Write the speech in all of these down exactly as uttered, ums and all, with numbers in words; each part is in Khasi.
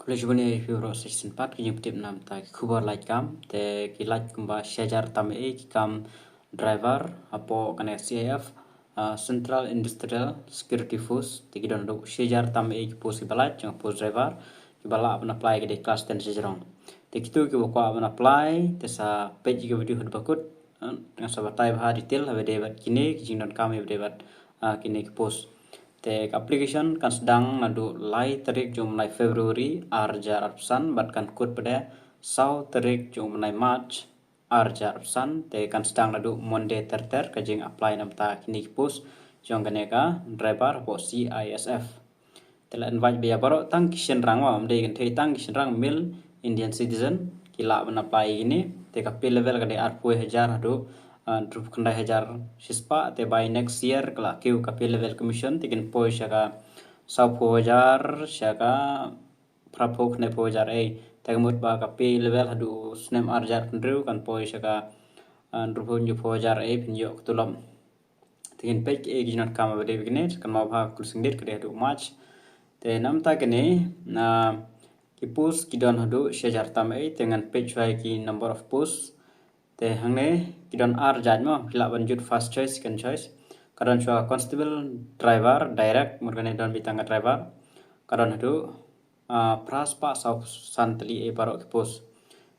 Khublei shibun ïa phi baroh sa shisien pat ki jingpyntip namta ki khubor lait kam. Te ki lait kumba shi hajar tam ei ki kam driver hapoh kane C I F, ah, Central Industrial Security Force. Te ki don haduh shi hajar tam ei ki post kiba lait, jong post driver kiba lah ban apply ki dei class ten shajrong. Te kito kiba kwah ban apply te sa peit ïa ki video haduh ba kut. Ah, ngan sa batai bha detail haba dei bad kine ki jingdonkam, haba dei bad, ah, kine ki post. Te ka application kan sdang naduh lai tarik jong u bnai February ar hajar arphew san bad kan kut pat de saw tarik jong u bnai March ar hajar arphew san. Te kan sdang naduh Monday ter ter ka jing apply namta kine ki post jong kane ka driver hapoh C I S F. Te la invite beit ïa baroh tang ki shynrang, wa, ym dei kynthei, tang ki shynrang, male Indian citizen ki lah ban apply ïa kine. Te ka pay level ka dei arphew hajar haduh, ah, hynriewphew khyndai hajar shispah. Te by next year ka la kiew ka pay level commission, te kin poi sha ka sawphew hajar sha ka phraphew khyndai phew hajar ei. Te ka mut ba ka pay level haduh snem ar hajar hynriew kan poi sha ka, ah, hynriewphew hynñiewphew hajar ei phin ïoh ka tulop. Te ngin peit ki jingdonkam haba dei bad kine, kan map ha ka closing date ka dei haduh March. Te namta kine, na ki post ki don haduh shi hajar tam ei, te ngan peit shuwa ïa ki number of post. Te hangne ki don ar jait mo, phi lah ban jut first choice, second choice. Ka don shuwa constable, driver direct, mut kane don beit tang ka driver. Ka don haduh, ah, phra spah saw san tylli ei baroh ki post.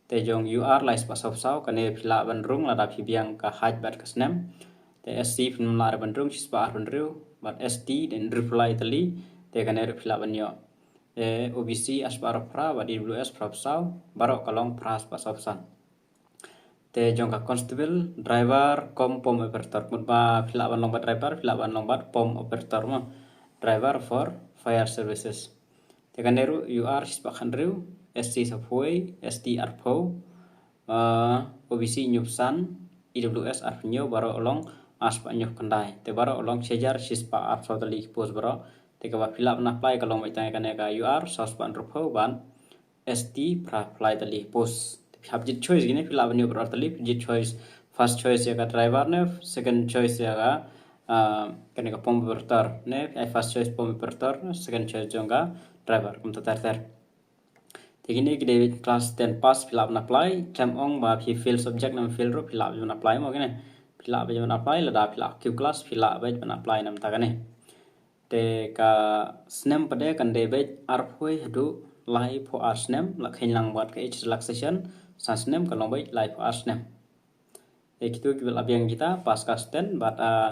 Te jong U R lai spah saw saw, kane phi lah ban rung lada phi biang ka height bad ka snem. Te S C phim lah ruh ban rung, shispah arphew hynriew, bad S T dei hynriewphew lai tylli, te kane ruh phi lah ban ïoh. Te O B C arspah arphew phra bad E W S phraphew saw, baroh ka long phra spah saw san. Te jong ka constable, driver kum pump operator, mut ba phi lah ban long bad driver, phi lah ban long bad pump operator mo. Driver for fire services. Te kane ruh U R shispah khathynriew, S C sawphew wei, S T arphew, ah, O B C hynñiewphew san, E W S arphew hynñiew, baroh long arspah hynñiewphew khyndai. Te baroh long shi hajar shispah arphew saw tylli ki post baroh. Te kaba phi lah ban apply ka long beit tang kane ka U R saw spah hynriewphew bad S T phraphew lai tylli post. Te phi hap jied choice kine, phi lah ban ïoh baroh ar tylli, phi jied choice, first choice ïa ka driver ne, second choice ïa ka, ah, kane ka pump operator ne, phi ai first choice pump operator, second choice jong ka driver, kumta ter ter. Te kine ki dei class ten pass phi lah ban apply, khlem ong ba phi fail subject ne ym fail ruh phi lah ban apply mo kine. Phi lah ban apply lada phi la kiew class phi lah ban apply namta kane. Te ka snem pat de kan dei beit arphew haduh laiphew ar snem, la kheiñ lang bad ka age relaxation, san snem ka long beit laiphew ar snem. Te kito kiba la biang kita pass class ten bad, ah,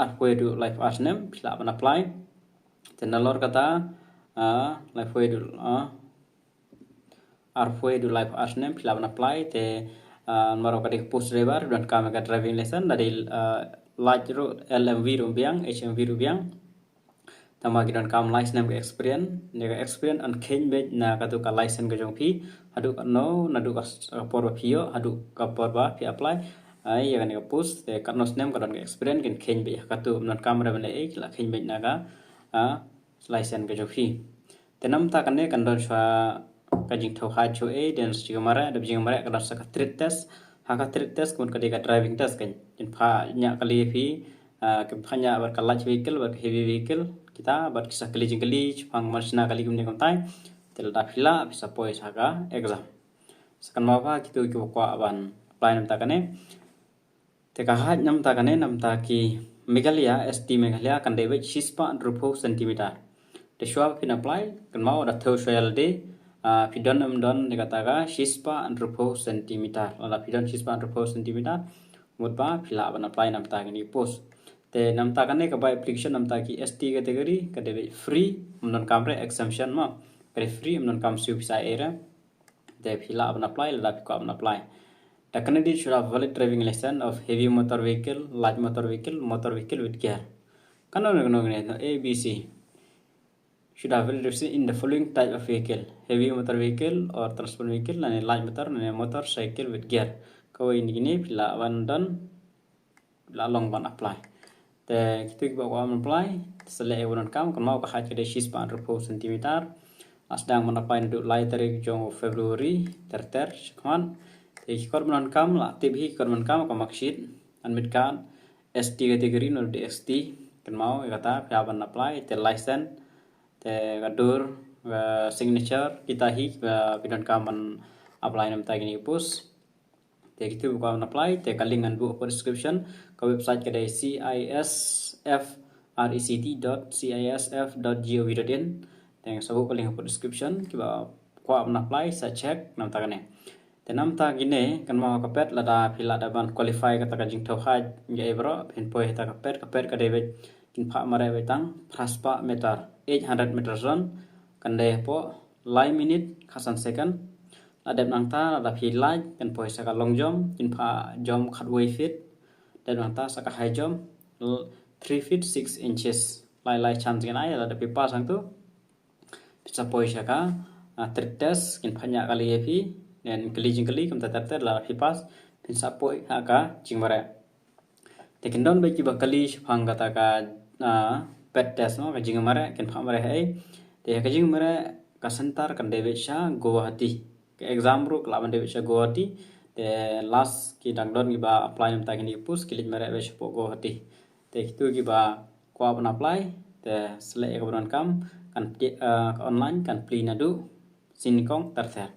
arphew haduh laiphew ar snem phi lah ban apply. Te nalor kata, ah, laiphew haduh, ah, arphew haduh laiphew ar snem phi lah ban apply. Te, ah, namar ka dei ka post driver, donkam ka driving license, lada dei, ah, lait ruh L M V ruh biang, H M V ruh biang. Tangba ki donkam lai snem ka experience, ne ka experience yn kheiñ beit na katu ka license ka jong phi, haduh katno, naduh ka s-, ka por ba phi ïoh, haduh ka por ba phi apply, ah, ïa kane ka post, te katno snem ka don ka experience, kin kheiñ beit ha katu, ym donkam re ban leh ei, ki la kheiñ beit na ka, ah, license ka jong phi. Te namta kane kan don shuwa ka jingthew height shuwa ei, dei sa ka jingmareh, dep jingmareh ka don sa ka trade test. Ha ka trade test, ka mut ka dei ka driving test kan. Kin phah ñiah kali ïa phi, ah, kin phah ñiah bad ka light vehicle, bad ka heavy vehicle, kita, bad ki sa kylli jingkylli, shaphang man shna kali kumne kumtai. Te lada phi lah, phi sa poi sha ka exam. Sa kan map ha kito kiba kwah ban apply namta kane. Te ka height namta kane, namta ki Meghalaya, S T Meghalaya, kan dei beit shispah hynriewphew centimeter. Te shuwa ba phin apply, kynmaw da thew shuwa ïa lade, ah, phi don ym don de kata ka shispah hynriewphew centimeter. Lada phi don shispah hynriewphew centimeter, mut ba phi lah ban apply namta kine ki post. Te namta kane ka bai application namta ki S T category, ka dei beit free, ym donkam re exemption mo. Ka dei free, ym donkam siew pisa ei re. Te phi lah ban apply, lada phi kwah ban apply. The candidate should have valid driving license of heavy motor vehicle, light motor vehicle, motor vehicle with gear. Kano kano kano, no, A, B, C. Should have valid license in the following type of vehicle: heavy motor vehicle or transport vehicle, lane light motor, lane motorcycle with gear. Kawei na kine phi lah ban don, la long ban apply. Te kito kiba kwah ban apply, te sa leh ïa ka ban donkam, kynmaw ka height ka dei shispah hynriewphew centimeter. La sdang ban apply naduh lai tarik jong u February ter ter shakhmat. Te ki kot ban donkam, la tip hi ki kot ban donkam, ka marksheet, admit card, S T category, no dei S T, kynmaw ïa kata phi hap ban apply, te license, te ka dur, uh, signature kita hi ba phi donkam ban apply namta kine ki post. Te kitu ba kwah ban apply, te ka link ngan buh hapoh description. Ka website ka dei C I S F R E C T dot C I S F dot gov dot in. Te sa buh ka link hapoh description, kiba kwah ban apply sa check namta kane. Te namta kine kan mih ha ka pet, lada phi lah da ban qualify kata ka jingthoh height, ïa i bro, phin poi ha kata ka pet, ka pet ka dei beit, kin phah mareh beit tang phra spah meter, eight hundred meter zone, kan dei hapoh lai minit khatsan second. La dep nangta, lada phi lah, kan poi sa ka long jump, kin phah jump khatwei feet. Dep nangta sa ka high jump, l-, three feet six inches. Lai lai chance kan ai, lada phi pass hangtu, phin sa poi sha ka, ah, trade test, kin phah ñiah kali ïa phi, then kylli jingkylli kumta ter ter, lada phi pass, phin sa poi ha ka jingmareh. Te kin don beit kiba kylli shaphang kata ka, ah, pet test mo, ka jingmareh, kin phah mareh ei. Te ka jingmareh ka center kan dei beit sha Guwahati. Ka exam ruh ka lah ban dei beit sha Guwahati. Te last ki dang don kiba apply namta kine ki post ki leit mareh beit shapoh Guwahati. Te kitu kiba kwah ban apply, te select ïa kaba donkam, kan plie, ah, ka online, kan plie naduh shi nyngkong ter ter.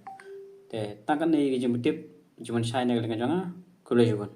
Te tang katne ki jingpyntip, jingpynshai na ka liang ka jong nga, khublei shibun.